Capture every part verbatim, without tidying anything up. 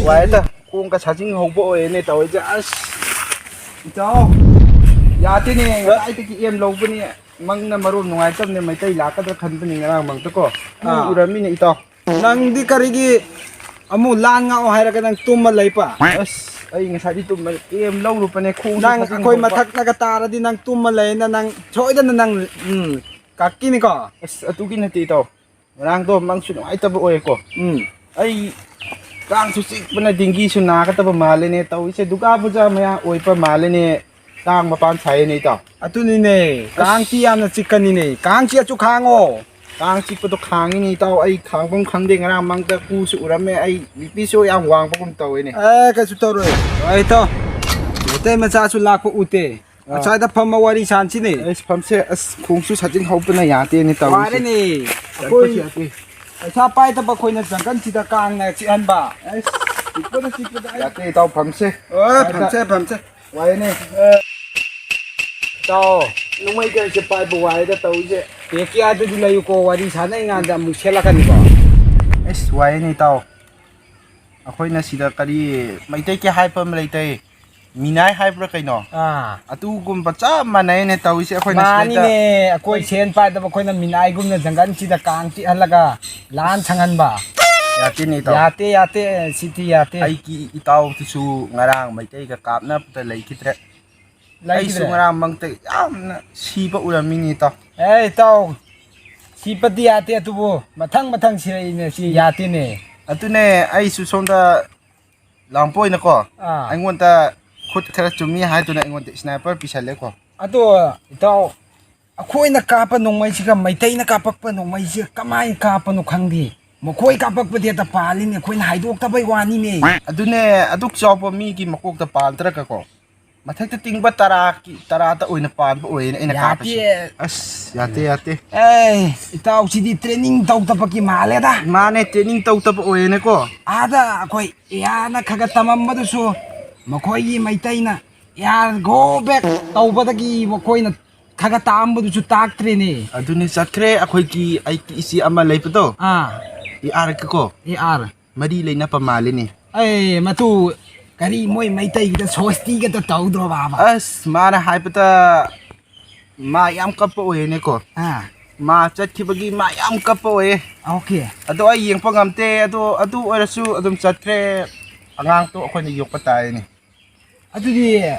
ꯋꯥꯏꯗ, ꯈꯣꯡꯒ ꯁꯥꯖꯤꯡ ꯍꯧꯕ ꯑꯣꯏꯔꯦꯅꯦ ꯇꯧꯔꯤꯁꯦ꯫ ꯑꯁ, ꯏꯇꯥꯎ, ꯌꯥꯗꯦꯅꯦ, ꯉꯁꯥꯏꯗꯒꯤ ꯑꯦꯝ ꯂꯧꯕꯅꯦ꯫ ꯃꯪꯅ ꯃꯔꯣꯟ ꯅꯨꯡꯉꯥꯏꯇꯕꯅꯦ, ꯃꯩꯇꯩ ꯂꯥꯛꯀꯗ꯭ꯔꯥ ꯈꯟꯕꯅꯤ ꯉꯔꯥꯡ ꯃꯪꯗꯀꯣ꯫ ꯑꯥ꯫ ꯎꯔꯝꯃꯤꯅꯦ ꯏꯇꯥꯎ꯫ ꯅꯪꯗꯤ ꯀꯔꯤꯒꯤ ꯑꯃꯨꯛ ꯂꯥꯟ ꯉꯥꯛꯑꯣ ꯍꯥꯏꯔꯒ ꯅꯪ ꯇꯨꯝꯃ ꯂꯩꯕ? ꯑꯁ, ꯑꯩ ꯉꯁꯥꯏꯗꯤ ꯇꯨꯝꯕ ꯑꯦꯝ ꯂꯧꯔꯨꯕꯅꯦ, ꯈꯣꯡꯁꯦ ꯅꯪ ꯁꯥꯖꯤꯡ ꯑꯩꯈꯣꯏ ꯍꯧꯕ꯫ ꯃꯊꯛꯅꯒ ꯇꯥꯔꯗꯤ ꯅꯪ ꯇꯨꯝꯃ ꯂꯩꯅ ꯅꯪ ꯁꯣꯏꯗꯅ ꯅꯪ, ꯎꯝ, ꯀꯛꯀꯤꯅꯤꯀꯣ꯫ ꯑꯁ, ꯑꯗꯨꯒꯤ ꯅꯠꯇꯦ ꯏꯇꯥꯎ꯫ ꯉꯔꯥꯡꯗꯣ ꯃꯪꯁꯨ ꯅꯨꯡꯉꯥꯏꯇꯕ ꯑꯣꯏꯌꯦꯀꯣ꯫ ꯎꯝ꯫ ꯑꯩ ꯀꯥꯡꯁꯨ ꯆꯤꯛꯄꯅ ꯗꯦꯡꯒꯤꯁꯨ ꯅꯥꯒꯗꯕ ꯃꯥꯜꯂꯦꯅꯦ ꯇꯧꯔꯤꯁꯦ꯫ ꯗꯨꯔꯒꯥ ꯄꯨꯖꯥ ꯃꯌꯥ ꯑꯣꯏꯕ ꯃꯥꯜꯂꯦꯅꯦ꯫ ꯀꯥꯡ ꯃꯄꯥꯟ ꯁꯥꯏꯌꯦꯅꯦ ꯏꯇꯥꯎ꯫ ꯑꯗꯨꯅꯤꯅꯦ, ꯑꯁ꯫ ꯀꯥꯡꯁꯤ ꯌꯥꯝꯅ ꯆꯤꯛꯀꯅꯤꯅꯦ꯫ ꯀꯥꯡ ꯆꯤꯛꯑꯁꯨ ꯈꯥꯡꯉꯣ꯫ ꯀꯥꯡ ꯆꯤꯛꯄꯗꯣ ꯈꯥꯡꯉꯤꯅꯦ ꯏꯇꯥꯎ꯫ ꯑꯩ ꯈꯥꯡꯐꯝ ꯈꯪꯗꯦ꯫ ꯉꯔꯥꯡ ꯃꯪꯗ ꯀꯨꯁꯨ ꯎꯔꯝꯃꯦ꯫ ꯑꯩ ꯕꯤ ꯄꯤꯁꯨ ꯌꯥꯝ ꯋꯥꯡꯕꯒꯨꯝ ꯇꯧꯋꯦꯅꯦ꯫ ꯑꯦ, ꯀꯩꯁꯨ ꯇꯧꯔꯣꯏ꯫ ꯑꯩ ꯏꯇꯥꯎ, ꯃꯩꯇꯩ ꯃꯆꯥꯁꯨ ꯂꯥꯛꯄ ꯎꯗꯦ꯫ ꯑꯥ꯫ ꯑꯁ꯭ꯋꯥꯏꯗ ꯐꯝꯃ ꯋꯥꯔꯤ ꯁꯥꯟꯁꯤꯅꯦ꯫ ꯑꯩꯁ, ꯐꯝꯁꯦ꯫ ꯑꯁ, ꯈꯣꯡꯁꯨ ꯁꯥꯖꯤꯟ ꯍꯧꯕꯅ ꯌꯥꯗꯦꯅꯦ ꯇꯧꯔꯤꯁꯦ꯫ ꯋꯥꯔꯦꯅꯦ꯫ ꯑꯩꯈꯣꯏ ꯆꯠꯄꯁꯨ ꯌꯥꯗꯦ꯫ ꯄꯩꯁꯥ ꯄꯥꯏꯗꯕ ꯑꯩꯈꯣꯏꯅ ꯖꯪꯒꯜꯁꯤꯗ ꯀꯥꯡꯅ ꯆꯤꯛꯍꯟꯕ꯫ ꯑꯁ, ꯆꯤꯛꯄꯗ, ꯆꯤꯛꯄꯗ ꯑꯩ ꯌꯥꯗꯦ, ꯏꯇꯥꯎ, ꯐꯝꯁꯦ꯫ ꯑꯣ, ꯐꯝꯁꯦ, ꯐꯝꯁꯦ꯫ ꯋꯥꯏꯅꯦ꯫ ꯏꯇꯥꯎ, ꯅꯣꯡꯃꯩ ꯀꯩꯁꯦ ꯄꯥꯏꯕ ꯋꯥꯏꯗ ꯇꯧꯔꯤꯁꯦ꯫ ꯄꯦꯀꯤꯌꯥꯗꯨꯗꯤ ꯂꯩꯌꯨꯀꯣ, ꯋꯥꯔꯤ ꯁꯥꯟꯅꯔꯤꯉꯥꯟꯗ ꯑꯃꯨꯛ ꯁꯦꯠꯂꯛꯀꯅꯤꯀꯣ꯫ ꯑꯁ, ꯋꯥꯏꯅꯦ, ꯏꯇꯥꯎ꯫ ꯑꯩꯈꯣꯏꯅ ꯁꯤꯗ ꯀꯔꯤ ꯃꯩꯇꯩ ꯀꯦ ꯍꯥꯏꯕ ꯑꯃ ꯂꯩꯇꯦ꯫ ꯃꯤꯅꯥꯏ ꯍꯥꯏꯕ꯭ꯔꯥ ꯀꯩꯅꯣ? ꯑꯥ꯫ ꯑꯗꯨꯒꯨꯝꯕ ꯆꯞ ꯃꯥꯟꯅꯩꯅꯦ ꯇꯧꯔꯤꯁꯦ꯫ ꯑꯩꯈꯣꯏꯅ ꯁꯤꯗꯩꯗ ꯃꯥꯅꯤꯅꯦ, ꯑꯩꯈꯣꯏ ꯁꯦꯟ ꯄꯥꯏꯗꯕ ꯑꯩꯈꯣꯏꯅ ꯃꯤꯅꯥꯏꯒꯨꯝꯅ ꯖꯪꯒꯜꯁꯤꯗ ꯀꯥꯡ ꯆꯤꯛꯍꯜꯂꯒ ꯂꯥꯟ ꯁꯪꯍꯟꯕ꯫ ꯌꯥꯇꯦꯅꯦ, ꯏꯇꯥꯎ꯫ ꯌꯥꯇꯦ, ꯌꯥꯇꯦ, ꯁꯤꯗꯤ ꯌꯥꯇꯦ꯫ ꯑꯩꯒꯤ ꯏꯇꯥꯎꯗꯨꯁꯨ ꯉꯔꯥꯡ ꯃꯩꯇꯩꯒ ꯀꯥꯞꯅꯕꯗ ꯂꯩꯈꯤꯗ꯭ꯔꯦ꯫ ꯂꯩꯈꯤꯗ꯭ꯔꯦ? ꯑꯩꯁꯨ ꯉꯔꯥꯡ ꯃꯪꯗ ꯌꯥꯝꯅ ꯁꯤꯕ ꯎꯔꯝꯃꯤꯅꯦ, ꯏꯇꯥꯎ꯫ ꯑꯦ, ꯏꯇꯥꯎ, ꯁꯤꯕꯗꯤ ꯌꯥꯇꯦ, ꯑꯗꯨꯕꯨ ꯃꯊꯪ ꯃꯊꯪ ꯁꯤꯔꯛꯏꯅꯦ, ꯁꯤ ꯌꯥꯇꯦꯅꯦ꯫ ꯑꯗꯨꯅꯦ, ꯑꯩꯁꯨ ꯁꯣꯝꯗ ꯂꯥꯝꯄ ꯑꯣꯏꯅꯀꯣ, ꯑꯥ꯫ ꯑꯩꯉꯣꯟꯗ ꯈꯨꯠ ꯈꯔ ꯆꯨꯝꯃꯤ ꯍꯥꯏꯗꯨꯅ ꯑꯩꯉꯣꯟꯗ sniper ꯄꯤꯁꯜꯂꯦꯀꯣ꯫ ꯑꯗꯣ ꯏꯇꯥꯎ, ꯑꯩꯈꯣꯏꯅ ꯀꯥꯞꯄ ꯅꯣꯡꯃꯩꯁꯤꯒ ꯃꯩꯇꯩꯅ ꯀꯥꯞꯄꯛꯄ ꯅꯣꯡꯃꯩꯁꯤꯒ ꯀꯃꯥꯏꯅ ꯀꯥꯞꯄꯅꯣ ꯈꯪꯗꯦ꯫ ꯃꯈꯣꯏ ꯀꯥꯞꯄꯛꯄꯗꯤ ꯍꯦꯛꯇ ꯄꯥꯜꯂꯤꯅꯦ, ꯑꯩꯈꯣꯏꯅ ꯍꯥꯏꯗꯣꯛꯇꯕꯩ ꯋꯥꯅꯤꯅꯦ꯫ ꯑꯗꯨꯅꯦ, ꯑꯗꯨꯛ ꯆꯥꯎꯕ ꯃꯤꯒꯤ ꯃꯀꯣꯛꯇ ꯄꯥꯟꯗ꯭ꯔꯒꯀꯣ, ꯃꯊꯛꯇ ꯇꯤꯡꯕ ꯇꯔꯥꯒꯤ, ꯇꯔꯥꯗ ꯑꯣꯏꯅ ꯄꯥꯟꯕ ꯑꯣꯏꯌꯦꯅ ꯑꯩꯅ ꯌꯥꯗꯦ꯫ ꯀꯥꯞꯄꯁꯦ꯫ ꯑꯁ, ꯌꯥꯗꯦ, ꯌꯥꯗꯦ꯫ ꯑꯦ, ꯏꯇꯥꯎꯁꯤꯗꯤ training ꯇꯧꯗꯕꯒꯤ ꯃꯥꯜꯂꯦꯗ꯫ ꯃꯥꯅꯦ, training ꯇꯧꯗꯕ ꯑꯣꯏꯌꯦꯅꯦꯀꯣ꯫ ꯑꯥꯗ ꯑꯩꯈꯣꯏ ꯏꯌꯥꯅ ꯈꯔ ꯈꯔ ꯇꯝꯃꯝꯕꯗꯨꯁꯨ ꯃꯈꯣꯏꯒꯤ ꯃꯩꯇꯩꯅ ꯏꯌꯥ go back ꯇꯧꯕꯗꯒꯤ ꯃꯈꯣꯏꯅ ꯈꯔ ꯈꯔ ꯇꯥꯛꯑꯝꯕꯗꯨꯁꯨ ꯇꯥꯛꯇ꯭ꯔꯦꯅꯦ꯫ ꯑꯗꯨꯅꯤ ꯆꯠꯈ꯭ꯔꯦ ꯑꯩꯈꯣꯏꯒꯤ, ꯑꯩꯒꯤ ꯏꯆꯦ ꯑꯃ ꯂꯩꯕꯗꯣ꯫ ꯑꯥ꯫ ꯏꯌꯥꯔ ꯀꯣ꯫ ꯏꯌꯥꯔ꯫ ꯃꯔꯤ ꯂꯩꯅꯕ ꯃꯥꯜꯂꯤꯅꯦ꯫ ꯑꯩ ꯃꯇꯨ ꯀꯔꯤ ꯃꯣꯏ ꯃꯩꯇꯩꯒꯤꯗ ꯁꯣꯁꯇꯤꯒꯇ ꯇꯧꯗ꯭ꯔꯣ ꯕꯥꯕꯥ? ꯑꯁ, ꯃꯥꯅ ꯍꯥꯏꯕꯗ ꯃꯥ ꯌꯥꯝ ꯀꯞꯄ ꯑꯣꯏꯌꯦꯅꯦꯀꯣ꯫ ꯑꯥ꯫ ꯃꯥ ꯆꯠꯈꯤꯕꯒꯤ ꯃꯥ ꯌꯥꯝ ꯀꯞꯄ ꯑꯣꯏꯌꯦ꯫ ꯑꯣꯀꯦ꯫ ꯑꯗꯣ ꯑꯩ ꯌꯦꯡꯕ ꯉꯝꯗꯦ꯫ ꯑꯗꯣ ꯑꯗꯨ ꯑꯣꯏꯔꯁꯨ ꯑꯗꯨꯝ ꯆꯠꯈ꯭ꯔꯦ꯫ ꯑꯉꯥꯡꯗꯣ ꯑꯩꯈꯣꯏꯅ ꯌꯣꯛꯄ ꯇꯥꯏꯅꯦ꯫ ꯑꯗꯨꯗꯤ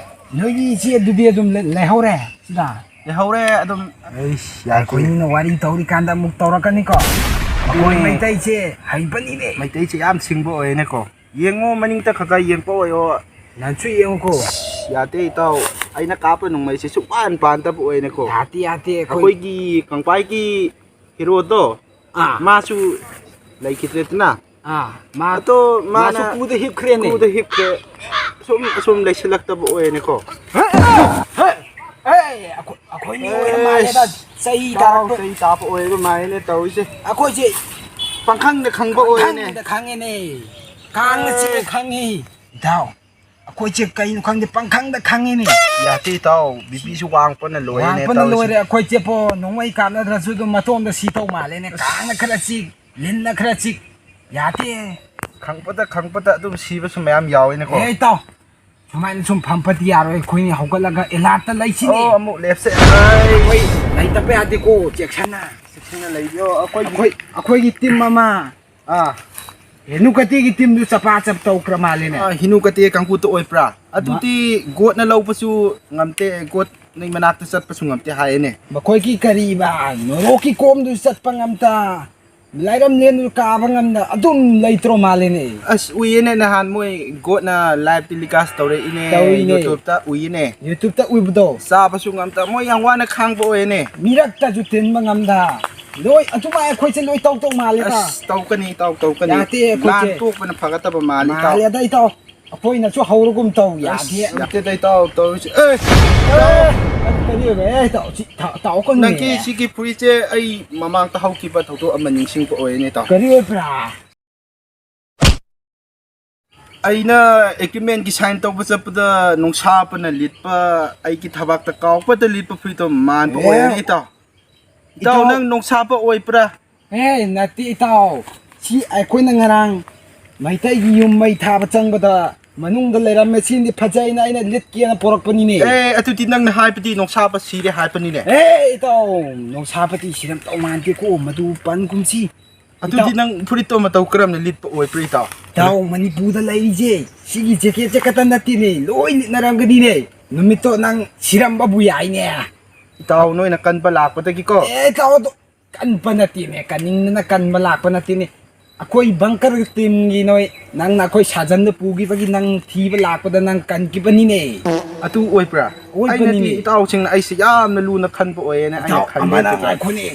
ꯅꯣꯏꯒꯤ ꯏꯆꯦ ꯑꯗꯨꯗꯤ ꯑꯗꯨꯝ ꯂꯩ-, ꯂꯩꯍꯧꯔꯦ ꯁꯤꯗ? ꯂꯩꯍꯧꯔꯦ ꯑꯗꯨꯝ꯫ ꯑꯩꯁ, ꯌꯥꯗꯦ꯫ ꯑꯩꯈꯣꯏꯅ ꯋꯥꯔꯤ ꯇꯧꯔꯤꯀꯥꯟꯗ ꯑꯃꯨꯛ ꯇꯧꯔꯛꯀꯅꯤꯀꯣ꯫ ꯑꯩꯈꯣꯏ ꯑꯗꯨꯅꯦ꯫ ꯃꯩꯇꯩꯁꯦ ꯍꯩꯕꯅꯤꯅꯦ꯫ ꯃꯩꯇꯩꯁꯦ ꯌꯥꯝ ꯁꯤꯡꯕ ꯑꯣꯏꯌꯦꯅꯦꯀꯣ꯫ ꯌꯦꯡꯉꯣ, ꯃꯅꯤꯡꯗ ꯈꯔ ꯈꯔ ꯌꯦꯡꯕ ꯑꯣꯏꯌꯣ꯫ ꯅꯪꯁꯨ ꯌꯦꯡꯉꯨꯀꯣ꯫ ꯌꯥꯗꯦ ꯏꯇꯥꯎ, ꯑꯩꯅ ꯀꯥꯞꯄ ꯅꯣꯡꯃꯩꯁꯦ ꯁꯨꯛꯄꯥꯟ ꯄꯥꯟꯗꯕ ꯑꯣꯏꯌꯦꯅꯦꯀꯣ꯫ ꯌꯥꯗꯦ, ꯌꯥꯗꯦ, ꯑꯩꯈꯣꯏ ꯑꯩꯈꯣꯏꯒꯤ ꯀꯪꯄꯥꯏꯒꯤ ꯍꯤꯔꯣꯗꯣ, ꯑꯥ꯫ ꯃꯥꯁꯨ ꯂꯩꯈꯤꯗ꯭ꯔꯦꯗꯅ꯫ ꯑꯥ, ꯃꯥ-, ꯑꯗꯣ ꯃꯥꯁꯨ ꯃꯥꯅ ꯀꯨꯗ ꯍꯤꯞꯈ꯭ꯔꯦꯅꯦ꯫ ꯀꯨꯗ ꯍꯤꯞꯈ꯭ꯔꯦ꯫ ꯁꯨꯝ, ꯁꯨꯝ ꯂꯩꯁꯤꯜꯂꯛꯇꯕ ꯑꯣꯏꯔꯦꯅꯦꯀꯣ꯫ ꯍꯦ! ꯍꯦ! ꯑꯩꯈꯣꯏ, ꯑꯩꯈꯣꯏ ꯃꯤ ꯑꯣꯏꯔ ꯃꯥꯜꯂꯦꯗ꯫ ꯑꯦꯁ! ꯆꯩ ꯏꯇꯥꯎ, ꯇꯥꯔꯛꯄ-, ꯆꯩ ꯇꯥꯕ ꯑꯣꯏꯔ ꯃꯥꯜꯂꯦꯅꯦ ꯇꯧꯔꯤꯁꯦ꯫ ꯑꯩꯈꯣꯏꯁꯦ ꯄꯪꯈꯪꯗ ꯈꯪꯕ ꯑꯣꯏꯔꯦꯅꯦ꯫ ꯄꯪꯈꯪꯗ ꯈꯪꯉꯦꯅꯦ꯫ ꯀꯥꯡꯅ ꯆꯤꯛꯑꯦ ꯑꯦ꯫ ꯈꯪꯉꯤ꯫ ꯏꯇꯥꯎ, ꯑꯩꯈꯣꯏꯁꯦ ꯀꯩꯅꯣ ꯈꯪꯗꯦ, ꯄꯪꯈꯪꯗ ꯈꯪꯉꯤꯅꯦ꯫ ꯌꯥꯗꯦ ꯏꯇꯥꯎ, ꯕꯤ ꯄꯤꯁꯨ ꯋꯥꯡꯄꯅ ꯂꯣꯏꯔꯦꯅꯦ ꯋꯥꯡꯄꯅ ꯇꯧꯔꯤꯁꯦ꯫ ꯂꯣꯏꯔꯦ꯫ ꯑꯩꯈꯣꯏꯁꯦ ꯄꯣ, ꯅꯣꯡꯃꯩ ꯀꯥꯞꯅꯗ꯭ꯔꯁꯨ ꯑꯗꯨꯝ ꯃꯇꯣꯝꯗ ꯁꯤ ꯇꯧ ꯃꯥꯜꯂꯦꯅꯦ꯫ ꯀꯥꯡꯅ ꯈꯔ ꯆꯤꯛ, ꯂꯤꯟꯅ ꯈꯔ ꯆꯤꯛ꯫ ꯌꯥꯗꯦ꯫ ꯈꯪꯄꯗ, ꯈꯪꯄꯗ ꯑꯗꯨꯝ ꯁꯤꯕꯁꯨ ꯃꯌꯥꯝ ꯌꯥꯎꯋꯦꯅꯦꯀꯣ꯫ ꯑꯦ ꯏꯇꯥꯎ, ꯁꯨꯃꯥꯏꯅ ꯁꯨꯝ ꯐꯝꯕꯗꯤ ꯌꯥꯔꯣꯏ꯫ ꯑꯩꯈꯣꯏꯅꯤ ꯍꯧꯒꯠꯂꯒ ꯑꯦꯂꯥꯔꯠꯇ ꯂꯩꯁꯤꯅꯦ꯫ ꯑꯣ, ꯑꯃꯨꯛ ꯂꯦꯞꯁꯦ꯫ ꯑꯩ ꯑꯩꯈꯣꯏ ꯂꯩꯇꯕ ꯌꯥꯗꯦꯀꯣ, ꯆꯦꯛꯁꯟꯅ꯫ ꯆꯦꯛꯁꯤꯟꯅ ꯂꯩꯕꯤꯌꯣ꯫ ꯑꯩꯈꯣꯏꯒꯤ ꯑꯩꯈꯣꯏ, ꯑꯩꯈꯣꯏꯒꯤ ꯇꯤꯝ ꯑꯃ ꯑꯥ꯫ ꯍꯦꯅꯨꯀꯇꯤꯒꯤ ꯇꯤꯝꯗꯨ ꯆꯄꯥ ꯆꯞ ꯇꯧꯈ꯭ꯔ ꯃꯥꯜꯂꯦꯅꯦ꯫ ꯑꯥ, ꯍꯦꯅꯨꯀꯇꯤ ꯀꯥꯡꯕꯨꯗ ꯑꯣꯏꯕ꯭ꯔꯥ? ꯃꯥ- ꯑꯗꯨꯗꯤ ꯒꯣꯠꯅ ꯂꯧꯕꯁꯨ ꯉꯝꯗꯦ, ꯒꯣꯠ ꯅꯣꯏ ꯃꯅꯥꯛꯇ ꯆꯠꯄꯁꯨ ꯉꯝꯗꯦ ꯍꯥꯏꯌꯦꯅꯦ꯫ ꯃꯈꯣꯏꯒꯤ ꯀꯔꯤꯕ, ꯅꯣꯔꯣꯛꯀꯤ ꯀꯣꯝꯗꯨ ꯆꯠꯄ ꯉꯝꯗ, ꯂꯥꯏꯔꯝꯂꯦꯟꯗꯨ ꯀꯥꯕ ꯉꯝꯗ ꯑꯗꯨꯝ ꯂꯩꯇ꯭ꯔꯣ ꯃꯥꯜꯂꯦꯅꯦ꯫ ꯑꯁ, ꯎꯏꯌꯦꯅꯦ, ꯅꯍꯥꯟ ꯃꯣꯏ ꯒꯣꯠꯅ live telecast ꯇꯧꯔꯛꯏꯅꯦ, ꯇꯧꯔꯤꯅꯦ꯫ YouTube-ꯇ ꯎꯏꯌꯦꯅꯦ꯫ YouTube-ꯇ ꯎꯏꯕꯗꯣ꯫ ꯆꯥꯕꯁꯨ ꯉꯝꯗ, ꯃꯣꯏ ꯌꯥꯝ ꯋꯥꯅ ꯈꯥꯡꯕ ꯑꯣꯏꯌꯦꯅꯦ꯫ ꯃꯤꯔꯛꯇꯁꯨ ꯇꯤꯟꯕ ꯉꯝꯗ꯫ ꯂꯣꯏ ꯑꯗꯨꯃꯥꯏ ꯑꯩꯈꯣꯏꯁꯦ ꯂꯣꯏ ꯇꯧ ꯇꯧ ꯃꯥꯜꯂꯦꯗ꯫ ꯑꯁ, ꯇꯧꯀꯅꯤ, ꯏꯇꯥꯎ, ꯇꯧꯀꯅꯤ꯫ ꯌꯥꯗꯦ ꯑꯩꯈꯣꯏꯁꯦ꯫ ꯂꯥꯟ ꯇꯣꯛꯄꯅ ꯐꯒꯗꯕ ꯃꯥꯜꯂꯤ, ꯏꯇꯥꯎ꯫ ꯃꯥꯜꯂꯦꯗ, ꯏꯇꯥꯎ꯫ ꯑꯩꯈꯣꯏꯅꯁꯨ ꯍꯧꯔꯒꯨꯝ ꯇꯧ, ꯑꯁ, ꯌꯥꯗꯦ꯫ ꯌꯥꯗꯦꯗ, ꯏꯇꯥꯎ, ꯇꯧꯔꯤꯁꯦ꯫ ꯑꯦ, ꯑꯦ, ꯀꯔꯤ ꯑꯣꯏꯕ? ꯑꯦ, ꯏꯇꯥꯎ, ꯁꯤ ꯊꯥ-, ꯇꯥꯎ ꯀꯩꯅꯣꯅꯦ꯫ ꯅꯪꯒꯤ ꯁꯤꯒꯤ ꯐꯨꯔꯤꯠꯁꯦ ꯑꯩ ꯃꯃꯥꯡꯗ ꯍꯧꯈꯤꯕ ꯊꯧꯗꯣꯛ ꯑꯃ ꯅꯤꯡꯁꯤꯡꯕ ꯑꯣꯏꯔꯦꯅꯦ, ꯏꯇꯥꯎ꯫ ꯀꯔꯤ ꯑꯣꯏꯕ꯭ꯔꯥ? ꯑꯩꯅ agreement-ꯀꯤ sign ꯇꯧꯕ ꯆꯠꯄꯗ ꯅꯨꯡꯁꯥ ꯐꯅ ꯂꯤꯠꯄ, ꯑꯩꯒꯤ ꯊꯕꯥꯛꯇ ꯀꯥꯎꯄꯗ ꯂꯤꯠꯄ ꯐꯨꯔꯤꯠꯇꯣ ꯃꯥꯟꯕ ꯑꯦ꯫ ꯑꯣꯏꯔꯦꯅꯦ, ꯏꯇꯥꯎ꯫ ꯏꯇꯥꯎ, ꯏꯇꯥꯎ꯫ ꯅꯪ ꯅꯨꯡꯁꯥꯕ ꯑꯣꯏꯕ꯭ꯔꯥ? ꯑꯦ, ꯅꯠꯇꯦ, ꯏꯇꯥꯎ꯫ ꯁꯤ ꯑꯩꯈꯣꯏꯅ ꯉꯔꯥꯡ ꯃꯩꯇꯩꯒꯤ ꯌꯨꯝ ꯃꯩ ꯊꯥꯕ ꯆꯪꯕꯗ ꯃꯅꯨꯡꯗ ꯂꯩꯔꯝꯃꯦ, ꯁꯤꯅꯗꯤ ꯐꯖꯩꯅ ꯑꯩꯅ ꯂꯤꯠꯀꯦꯅ ꯄꯣꯔꯛꯄꯅꯤꯅꯦ꯫ ꯑꯦ, ꯑꯗꯨꯗꯤ ꯅꯪꯅ ꯍꯥꯏꯕꯗꯤ ꯅꯣꯡꯁꯥꯕ ꯁꯤꯔꯦ ꯍꯥꯏꯕꯅꯤꯅꯦ꯫ ꯑꯦ, ꯏꯇꯥꯎ, ꯅꯣꯡꯁꯥꯕꯗꯤ ꯁꯤꯔꯝꯗꯧ ꯃꯥꯟꯗꯦꯀꯣ, ꯃꯗꯨ ꯄꯟꯒꯨꯝꯁꯤ꯫ ꯑꯗꯨꯗꯤ ꯏꯇꯥꯎ, ꯅꯪ ꯐꯨꯔꯤꯠꯇꯣ ꯃꯇꯧ ꯀꯔꯝꯅ ꯂꯤꯠꯄ ꯑꯣꯏꯕ꯭ꯔꯥ, ꯏꯇꯥꯎ? ꯏꯇꯥꯎ, ꯃꯅꯤꯄꯨꯔꯗ ꯂꯩꯔꯤꯁꯦ ꯁꯤꯒꯤ ꯖꯦꯀꯦꯠꯁꯦ ꯈꯛꯇ ꯅꯠꯇꯦꯅꯦ, ꯂꯣꯏ ꯂꯤꯠꯅꯔꯝꯒꯅꯤꯅꯦ꯫ ꯅꯨꯃꯤꯠꯇꯣ ꯅꯪ ꯁꯤꯔꯝꯕꯕꯨ ꯌꯥꯏꯅꯦ꯫ ꯏꯇꯥꯎ, ꯅꯣꯏꯅ ꯀꯟꯕ ꯂꯥꯛꯄꯗꯒꯤꯀꯣ꯫ ꯑꯦ, ꯏꯇꯥꯎ, ꯑꯗꯣ ꯀꯟꯕ ꯅꯠꯇꯦꯅꯦ, ꯀꯟꯅꯤꯡꯗꯅ ꯀꯟꯕ ꯂꯥꯛꯄ ꯅꯠꯇꯦꯅꯦ꯫ ꯑꯩꯈꯣꯏ ꯕꯪꯀꯔ ꯇꯤꯝꯒꯤ ꯅꯣꯏ, ꯅꯪꯅ ꯑꯩꯈꯣꯏ ꯁꯥꯖꯟꯗ ꯄꯨꯈꯤꯕꯒꯤ ꯅꯪ ꯊꯤꯕ ꯂꯥꯛꯄꯗ ꯅꯪ ꯀꯟꯈꯤꯕꯅꯤꯅꯦ꯫ ꯑꯗꯨ ꯑꯣꯏꯕ꯭ꯔꯥ? ꯑꯣꯏꯕꯅꯤꯅꯦ꯫ ꯑꯩꯅꯗꯤ ꯏꯇꯥꯎꯁꯤꯡꯅ ꯑꯩꯁꯦ ꯌꯥꯝꯅ ꯂꯨꯅ ꯈꯟꯕ ꯑꯣꯏꯌꯦꯅ ꯑꯩꯅ ꯏꯇꯥꯎ, ꯈꯟꯕ ꯑꯃꯅ ꯑꯗꯨꯒ꯫ ꯉꯥꯏꯈꯣꯅꯦ꯫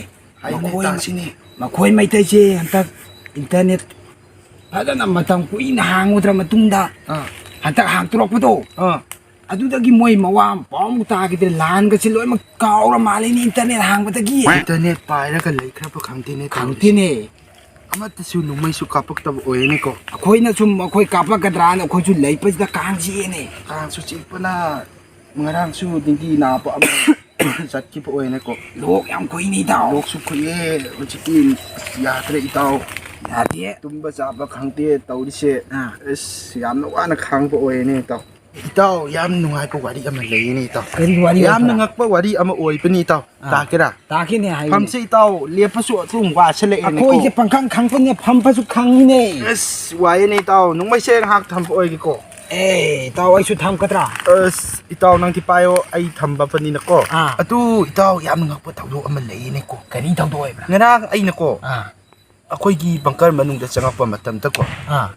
ꯍꯥꯏꯌꯨꯅꯦ, ꯃꯈꯣꯏ, ꯇꯥꯁꯤꯅꯦ꯫ ꯃꯈꯣꯏ ꯃꯩꯇꯩꯁꯦ ꯍꯟꯗꯛ ꯏꯟꯇꯔꯅꯦꯠ ꯐꯖꯅ ꯃꯇꯝ ꯀꯨꯏꯅ ꯍꯥꯡꯉꯨꯗ꯭ꯔ ꯃꯇꯨꯡꯗ ꯑꯥ꯫ ꯍꯟꯗꯛ ꯍꯥꯡꯇꯣꯔꯛꯄꯗꯣ, ꯑꯥ꯫ ꯑꯗꯨꯗꯒꯤ ꯃꯣꯏ ꯃꯋꯥ ꯃꯄꯥ ꯑꯃꯨꯛ ꯇꯥꯈꯤꯗ꯭ꯔꯦ, ꯂꯥꯟꯒꯁꯦ ꯂꯣꯏꯅꯃꯛ ꯀꯥꯎꯔ ꯃꯥꯜꯂꯦꯅꯦ, ꯏꯟꯇꯔꯅꯦꯠ ꯍꯥꯡꯕꯗꯒꯤ꯫ ꯏꯟꯇꯔꯅꯦꯠ ꯄꯥꯏꯔꯒ ꯂꯩꯈ꯭ꯔꯕ ꯈꯪꯗꯦꯅꯦ ꯇꯧꯔꯤꯁꯦ꯫ ꯈꯪꯗꯦꯅꯦ꯫ ꯑꯃꯠꯇꯁꯨ ꯅꯣꯡꯃꯩꯁꯨ ꯀꯥꯞꯄꯛꯇꯕ ꯑꯣꯏꯔꯦꯅꯦꯀꯣ꯫ ꯑꯩꯈꯣꯏꯅ ꯁꯨꯝ ꯑꯩꯈꯣꯏ ꯀꯥꯞꯄꯛꯀꯗ꯭ꯔꯥꯅ ꯑꯩꯈꯣꯏꯁꯨ ꯂꯩꯄꯁꯤꯗ ꯀꯥꯡ ꯆꯤꯛꯑꯦꯅꯦ꯫ ꯀꯥꯡꯁꯨ ꯆꯤꯛꯄꯅ ꯉꯔꯥꯡꯁꯨ ꯗꯦꯡꯒꯤ ꯅꯥꯕ ꯑꯃ ꯆꯠꯈꯤꯕ ꯑꯣꯏꯅꯀꯣ꯫ ꯂꯣꯛ ꯌꯥꯝ ꯈꯨꯏꯅꯦ ꯏꯇꯥꯎ꯫ ꯂꯣꯛꯁꯨ ꯈꯨꯏꯌꯦ ꯍꯧꯖꯤꯛꯇꯤ꯫ ꯑꯁ, ꯌꯥꯗ꯭ꯔꯦ ꯏꯇꯥꯎ꯫ ꯌꯥꯗꯦ꯫ ꯇꯨꯝꯕ ꯆꯥꯕ ꯈꯪꯗꯦ ꯇꯧꯔꯤꯁꯦ꯫ ꯑꯥ꯫ ꯑꯁ, ꯌꯥꯝꯅ ꯋꯥꯅ ꯈꯥꯡꯕ ꯑꯣꯏꯔꯦꯅꯦ ꯏꯇꯥꯎ꯫ ꯏꯇꯥꯎ, ꯌꯥꯝ ꯅꯨꯡꯉꯥꯏꯕ ꯋꯥꯔꯤ ꯑꯃ ꯂꯩꯌꯦꯅꯦ ꯏꯇꯥꯎ꯫ ꯀꯔꯤ ꯋꯥꯔꯤ ꯌꯥꯝꯅ ꯑꯣꯏꯕ꯭ꯔꯥ? ꯉꯛꯄ ꯋꯥꯔꯤ ꯑꯃ ꯑꯣꯏꯕꯅꯤ ꯏꯇꯥꯎ꯫ ꯑꯥ꯫ ꯇꯥꯛꯀꯦꯔꯥ? ꯇꯥꯛꯀꯦꯅꯦ ꯍꯥꯏꯌꯨꯅꯦ꯫ ꯐꯝꯁꯦ ꯏꯇꯥꯎ, ꯂꯦꯞꯄꯁꯨ ꯑꯗꯨꯝ ꯋꯥꯁꯤꯜꯂꯛꯑꯦꯅꯦꯀꯣ꯫ ꯑꯩꯈꯣꯏꯁꯦ ꯄꯪꯈꯪ ꯈꯪꯕꯅꯦ, ꯐꯝꯕꯁꯨ ꯈꯪꯉꯤꯅꯦ꯫ ꯑꯁ, ꯋꯥꯏꯌꯦꯅꯦ ꯏꯇꯥꯎ, ꯅꯣꯡꯃꯩꯁꯦ ꯉꯥꯏꯍꯥꯛ ꯊꯝꯕ ꯑꯣꯏꯒꯦꯀꯣ꯫ ꯑꯦ, ꯏꯇꯥꯎ, ꯑꯩꯁꯨ ꯊꯝꯒꯗ꯭ꯔꯥ? ꯑꯁ, ꯏꯇꯥꯎ, ꯅꯪꯗꯤ ꯄꯥꯏꯌꯣ, ꯑꯩ ꯊꯝꯕꯅꯤꯅꯀꯣ꯫ ꯑꯥ꯫ ꯑꯗꯨ, ꯏꯇꯥꯎ, ꯌꯥꯝꯅ ꯉꯛꯄ ꯊꯧꯗꯣꯛ ꯑꯃ ꯂꯩꯌꯦꯅꯦꯀꯣ꯫ ꯀꯔꯤ ꯊꯧꯗꯣꯛ ꯑꯣꯏꯕ꯭ꯔꯥ? ꯉꯔꯥꯡ ꯑꯩꯅꯀꯣ, ꯑꯥ꯫ ꯑꯩꯈꯣꯏꯒꯤ ꯕꯪꯀꯔ ꯃꯅꯨꯡꯗ ꯆꯪꯉꯛꯄ ꯃꯇꯝꯗꯀꯣ, ꯑꯥ꯫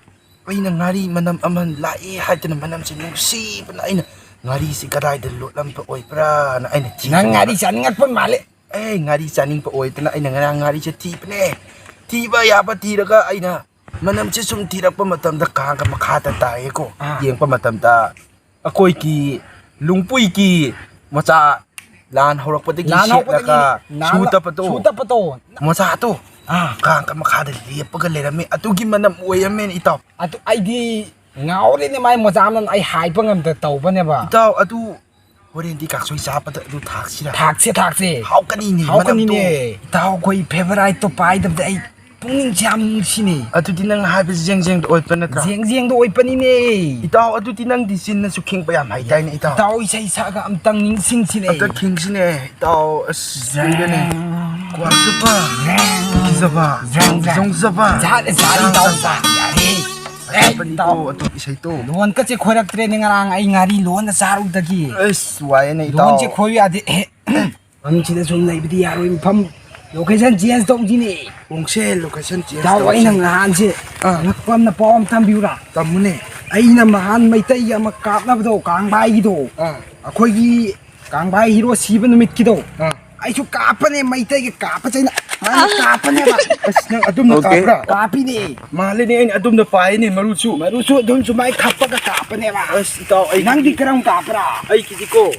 ꯑꯩꯅ ꯉꯥꯔꯤ ꯃꯅꯝ ꯑꯃ ꯂꯥꯛꯑꯦ ꯍꯥꯏꯗꯅ, ꯃꯅꯝꯁꯦ ꯅꯨꯡꯁꯤꯕꯅ ꯑꯩꯅ ꯉꯥꯔꯤꯁꯤ ꯀꯗꯥꯏꯗ ꯂꯣꯠꯂꯝꯕ ꯑꯣꯏꯕ꯭ꯔꯥꯅ ꯑꯩꯅ ꯊꯤꯕꯅꯦꯕ꯫ ꯅꯪ ꯉꯥꯔꯤ ꯆꯥꯅꯤꯡꯉꯛꯄ ꯃꯥꯜꯂꯦ꯫ ꯑꯦ, ꯉꯥꯔꯤ ꯆꯥꯅꯤꯡꯕ ꯑꯣꯏꯗꯅ ꯑꯩꯅ ꯉꯔꯥꯡ ꯉꯥꯔꯤꯁꯦ ꯊꯤꯕꯅꯦ꯫ ꯊꯤꯕ ꯌꯥꯕ ꯊꯤꯔꯒ ꯑꯩꯅ ꯃꯅꯝꯁꯦ ꯁꯨꯝ ꯊꯤꯔꯛꯄ ꯃꯇꯝꯗ ꯀꯥꯡꯒ ꯃꯈꯥꯗ ꯇꯥꯏꯌꯦꯀꯣ꯫ ꯑꯥ꯫ ꯌꯦꯡꯕ ꯃꯇꯝꯗ ꯑꯩꯈꯣꯏꯒꯤ ꯂꯨꯡꯄꯨꯏꯒꯤ ꯃꯆꯥ ꯂꯥꯟ ꯍꯧꯔꯛꯄꯗꯒꯤ ꯂꯥꯟ ꯍꯧꯔꯛꯄꯗꯒꯤ ꯁꯦꯠꯂꯒ ꯅꯥꯟꯅ ꯁꯨ ꯇꯞꯄꯗꯣ, ꯁꯨ ꯇꯞꯄꯗꯣ꯫ ꯃꯆꯥꯗꯣ ꯑꯥ꯫ ꯀꯥꯡꯒ ꯃꯈꯥꯗ ꯂꯦꯞꯄꯒ ꯂꯩꯔꯝꯃꯦ꯫ ꯑꯗꯨꯒꯤ ꯃꯅꯝ ꯑꯣꯏꯔꯝꯃꯦꯅꯦ ꯏꯇꯥꯎ꯫ ꯑꯗꯨ ꯑꯩꯗꯤ ꯉꯥꯎꯔꯦꯅꯦ, ꯃꯥꯏ ꯃꯣꯖꯥ ꯃꯅꯝ ꯑꯩ ꯍꯥꯏꯕ ꯉꯝꯗ ꯇꯧꯕꯅꯦꯕ꯫ ꯏꯇꯥꯎ, ꯑꯗꯨ ꯍꯣꯔꯦꯟꯗꯤ ꯀꯥꯡꯁꯣꯏ ꯆꯥꯕꯗ ꯑꯗꯨ ꯊꯥꯛꯁꯤꯔꯥ? ꯊꯥꯛꯁꯦ, ꯊꯥꯛꯁꯦ꯫ ꯍꯥꯎꯀꯅꯤꯅꯦ, ꯍꯥꯎꯀꯅꯤꯅꯦ꯫ ꯃꯅꯝꯗꯣ꯫ ꯏꯇꯥꯎ, ꯑꯩꯈꯣꯏ ꯐꯦꯚꯔꯥꯏꯠꯇꯣ ꯄꯥꯏꯗꯕꯗ ꯑꯩ ꯄꯨꯛꯅꯤꯡꯁꯦ ꯌꯥꯝ ꯅꯨꯡꯁꯤꯅꯦ꯫ ꯑꯗꯨꯗꯤ ꯅꯪ ꯍꯥꯏꯕꯁꯤ ꯖꯦꯡ ꯖꯦꯡꯗ ꯑꯣꯏꯕ ꯅꯠꯇ꯭ꯔꯥ? ꯖꯦꯡ ꯖꯦꯡꯗ ꯑꯣꯏꯕꯅꯤꯅꯦ꯫ ꯏꯇꯥꯎ, ꯑꯗꯨꯗꯤ ꯅꯪꯗꯤ ꯆꯤꯟꯅꯁꯨ ꯈꯤꯡꯕ ꯌꯥꯝ ꯍꯩꯗꯥꯏꯅꯦ, ꯏꯇꯥꯎ? ꯏꯇꯥꯎ, ꯏꯁꯩ ꯁꯛꯑꯒ ꯑꯝꯇꯪ ꯅꯤꯡꯁꯤꯡꯁꯤꯅꯦ꯫ ꯑꯝꯇ ꯈꯤꯡꯁꯤꯅꯦ, ꯏꯇꯥꯎ꯫ ꯑꯁ, ꯖꯦꯡ꯫ ꯀꯨꯏꯔꯦꯅꯦ꯫ ꯀ꯭ꯋꯥ ꯆꯨꯞꯄ, ꯖꯦꯡ꯫ ꯀꯤꯖꯕ, ꯖꯦꯡ, ꯖꯦꯡ꯫ ꯖꯣꯡꯖꯕ꯫ ꯖꯥꯠ, ꯖꯥꯠ, ꯏꯇꯥꯎ, ꯖꯥꯠ꯫ ꯌꯥꯔꯦ꯫ ꯑꯦ, ꯐꯖꯕꯅꯤꯀꯣ ꯏꯇꯥꯎ꯫ ꯑꯗꯨ ꯏꯁꯩꯗꯣ꯫ ꯂꯣꯟꯀꯁꯦ ꯈꯣꯏꯔꯛꯇ꯭ꯔꯦꯅꯦ ꯉꯔꯥꯡ ꯑꯩ ꯉꯥꯔꯤ ꯂꯣꯟꯅ ꯆꯥꯔꯨꯕꯗꯒꯤ꯫ ꯑꯁ, ꯋꯥꯏꯌꯦꯅꯦ, ꯏꯇꯥꯎ꯫ ꯂꯣꯟꯁꯦ ꯈꯣꯏꯌꯨ ꯌꯥꯗꯦ꯫ ꯑꯦ, ꯃꯐꯝꯁꯤꯗ ꯁꯨꯝ ꯂꯩꯕꯗꯤ ꯌꯥꯔꯣꯏ꯫ ꯃꯐꯝ location change ꯇꯧꯁꯤꯅꯦ꯫ ꯍꯣꯡꯁꯦ, location change ꯏꯇꯥꯎ, ꯇꯧꯁꯦ꯫ ꯑꯩꯅ ꯅꯍꯥꯟꯁꯦ ꯑꯥ꯫ ꯑꯉꯛꯄ ꯑꯃꯅ ꯄꯥꯎ ꯑꯃ ꯇꯝꯕꯤꯌꯨꯔꯥ? ꯇꯝꯃꯨꯅꯦ꯫ ꯑꯩꯅ ꯅꯍꯥꯟ ꯃꯩꯇꯩꯒꯤ ꯑꯃ ꯀꯥꯞꯅꯕꯗꯣ, ꯀꯥꯡꯕꯥꯏꯒꯤꯗꯣ꯫ ꯑꯥ꯫ ꯑꯩꯈꯣꯏꯒꯤ ꯀꯥꯡꯕꯥꯏ ꯍꯤꯔꯣ ꯁꯤꯕ ꯅꯨꯃꯤꯠꯀꯤꯗꯣ꯫ ꯑꯥ꯫ ꯑꯩꯁꯨ ꯀꯥꯞꯄꯅꯦ, ꯃꯩꯇꯩꯒꯤ ꯀꯥꯞꯄꯁꯦ ꯑꯩꯅ ꯃꯥꯅ ꯀꯥꯞꯄꯅꯦꯕ꯫ ꯑꯁ, ꯅꯪ ꯑꯗꯨꯝꯅ OK꯫ ꯀꯥꯞꯄ꯭ꯔꯥ? ꯀꯥꯞꯄꯤꯅꯦ꯫ ꯃꯥꯜꯂꯦꯅꯦ, ꯑꯩꯅ ꯑꯗꯨꯝꯅ ꯄꯥꯏꯅꯦ, ꯃꯔꯨꯁꯨ꯫ ꯃꯔꯨꯁꯨ ꯑꯗꯨꯝ ꯁꯨꯃꯥꯏꯅ ꯈꯞꯄꯒ ꯀꯥꯞꯄꯅꯦꯕ꯫ ꯑꯁ, ꯏꯇꯥꯎ, ꯑꯩ ꯅꯪꯗꯤ ꯀꯔꯝ ꯀꯥꯞꯄ꯭ꯔꯥ? ꯑꯩꯒꯤꯗꯤꯀꯣ,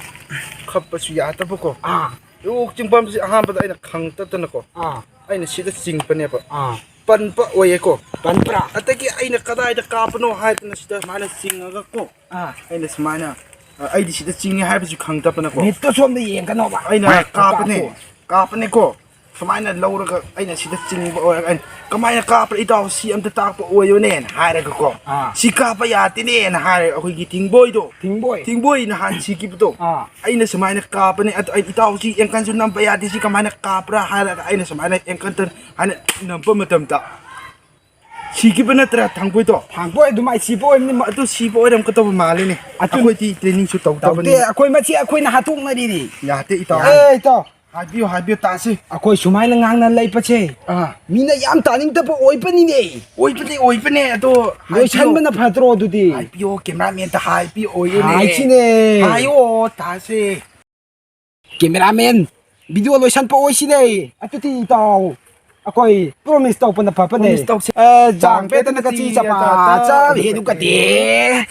ꯈꯞꯄꯁꯨ ꯌꯥꯗꯕꯀꯣ꯫ ꯑꯥ꯫ ꯂꯣꯛ ꯆꯤꯡꯐꯝꯁꯦ ꯑꯍꯥꯟꯕꯗ ꯑꯩꯅ ꯈꯪꯇꯠꯇꯅꯀꯣ꯫ ꯑꯥ꯫ ꯑꯩꯅ ꯁꯤꯗ ꯆꯤꯡꯕꯅꯦꯕ꯫ ꯑꯥ꯫ ꯄꯟꯕ ꯑꯣꯏꯌꯦꯀꯣ꯫ ꯄꯟꯕ꯭ꯔꯥ? ꯑꯗꯒꯤ ꯑꯩꯅ ꯀꯗꯥꯏꯗ ꯀꯥꯞꯄꯅꯣ ꯍꯥꯏꯗꯅ ꯁꯤꯗ ꯁꯨꯃꯥꯏꯅ ꯆꯤꯡꯉꯒꯀꯣ꯫ ꯑꯥ꯫ ꯑꯩꯅ ꯁꯨꯃꯥꯏꯅ, ꯑ, ꯑꯩꯗꯤ ꯁꯤꯗ ꯆꯤꯡꯉꯦ ꯍꯥꯏꯕꯁꯨ ꯈꯪꯗꯕꯅꯀꯣ꯫ ꯃꯤꯠꯇꯣ ꯁꯣꯝꯗ ꯌꯦꯡꯒꯅꯣꯕ꯫ ꯑꯩꯅ ꯀꯥꯞꯄꯅꯦ꯫ ꯀꯥꯞꯄꯣ꯫ ꯀꯥꯞꯄꯅꯦꯀꯣ꯫ ꯁꯨꯃꯥꯏꯅ ꯂꯧꯔꯒ ꯑꯩꯅ ꯁꯤꯗ ꯆꯤꯡꯕ ꯑꯣꯏꯔꯒ ꯑꯩꯅ, "ꯀꯃꯥꯏꯅ ꯀꯥꯞꯄ꯭ꯔꯥ ꯏꯇꯥꯎ? ꯁꯤ ꯑꯝꯇ ꯇꯥꯛꯄ ꯑꯣꯏꯌꯨꯅꯦꯅ" ꯍꯥꯏꯔꯒꯀꯣ꯫ ꯑꯥ꯫ "ꯁꯤ ꯀꯥꯞꯄ ꯌꯥꯗꯦꯅꯦꯅ" ꯍꯥꯏꯔꯒ ꯑꯩꯈꯣꯏꯒꯤ ꯊꯤꯡꯕꯣꯏꯗꯣ꯫ ꯊꯤꯡꯕꯣꯏ꯫ ꯊꯤꯡꯕꯣꯏ ꯅꯍꯥꯟ ꯁꯤꯈꯤꯕꯗꯣ꯫ ꯑꯥ꯫ ꯑꯩꯅ ꯁꯨꯃꯥꯏꯅ ꯀꯥꯞꯄꯅꯦ, ꯑꯗꯣ ꯑꯩ, "ꯏꯇꯥꯎ, ꯁꯤ ꯑꯦꯡꯀꯜꯁꯨ ꯅꯝꯕ ꯌꯥꯗꯦ, ꯁꯤ ꯀꯃꯥꯏꯅ ꯀꯥꯞꯄ꯭ꯔꯥ?" ꯍꯥꯏꯔꯒ ꯑꯩꯅ ꯁꯨꯃꯥꯏꯅ ꯑꯦꯡꯀꯜꯇ ꯍꯥꯏꯅ ꯅꯝꯕ ꯃꯇꯝꯗ ꯁꯤꯈꯤꯕ ꯅꯠꯇ꯭ꯔꯥ ꯊꯥꯡꯕꯣꯏꯗꯣ? ꯊꯥꯡꯕꯣꯏ ꯑꯗꯨꯃꯥꯏ ꯁꯤꯕ ꯑꯣꯏꯔꯝꯅꯤ꯫ ꯑꯗꯨ ꯁꯤꯕ ꯑꯣꯏꯔꯝꯒꯗꯧꯕ ꯃꯥꯜꯂꯤꯅꯦ꯫ ꯑꯗꯨ ꯑꯩꯈꯣꯏꯗꯤ trainingꯁꯨ ꯇꯧꯗꯕꯅꯤ꯫ ꯇꯧꯗꯦ, ꯑꯩꯈꯣꯏ ꯃꯁꯤ ꯑꯩꯈꯣꯏꯅ ꯍꯥꯠꯇꯣꯛꯅꯔꯤꯅꯤ꯫ ꯌꯥꯗꯦ, ꯏꯇꯥꯎ꯫ ꯑꯦ, ꯏꯇꯥꯎ꯫ ꯍꯥꯏꯕꯤꯌꯨ, ꯍꯥꯏꯕꯤꯌꯨ, ꯇꯥꯁꯤ꯫ ꯑꯩꯈꯣꯏ ꯁꯨꯃꯥꯏꯅ ꯉꯥꯡꯅ ꯂꯩꯕꯁꯦ ꯑꯥ꯫ ꯃꯤꯅ ꯌꯥꯝ ꯇꯥꯅꯤꯡꯗꯕ ꯑꯣꯏꯕꯅꯤꯅꯦ꯫ ꯑꯣꯏꯕꯅꯦ, ꯑꯣꯏꯕꯅꯦ, ꯑꯗꯣ ꯍꯥꯏꯕꯤꯌꯨ꯫ ꯂꯣꯏꯁꯟꯕꯅ ꯐꯠꯇ꯭ꯔꯣ ꯑꯗꯨꯗꯤ? ꯍꯥꯏꯕꯤꯌꯣ, cameramanꯗ ꯍꯥꯏꯕꯤꯌꯣ, ꯑꯣꯏꯌꯨꯅꯦ꯫ ꯍꯥꯏꯁꯤꯅꯦ꯫ ꯍꯥꯏꯌꯣ, ꯇꯥꯁꯤ꯫ Cameraman, video ꯂꯣꯏꯁꯟꯕ ꯑꯣꯏꯁꯤꯅꯦ꯫ ꯑꯗꯨꯗꯤ ꯏꯇꯥꯎ, ꯑꯩꯈꯣꯏ promise ꯇꯧꯕꯅ ꯐꯕꯅꯦ꯫ Promise ꯇꯧꯁꯤ꯫ ꯑ, ꯖꯥꯡ ꯄꯦꯠꯇꯅ ꯀꯆꯤ ꯆꯄꯥ ꯆꯥ ꯍꯦꯟꯅ ꯀꯠꯇꯦ꯫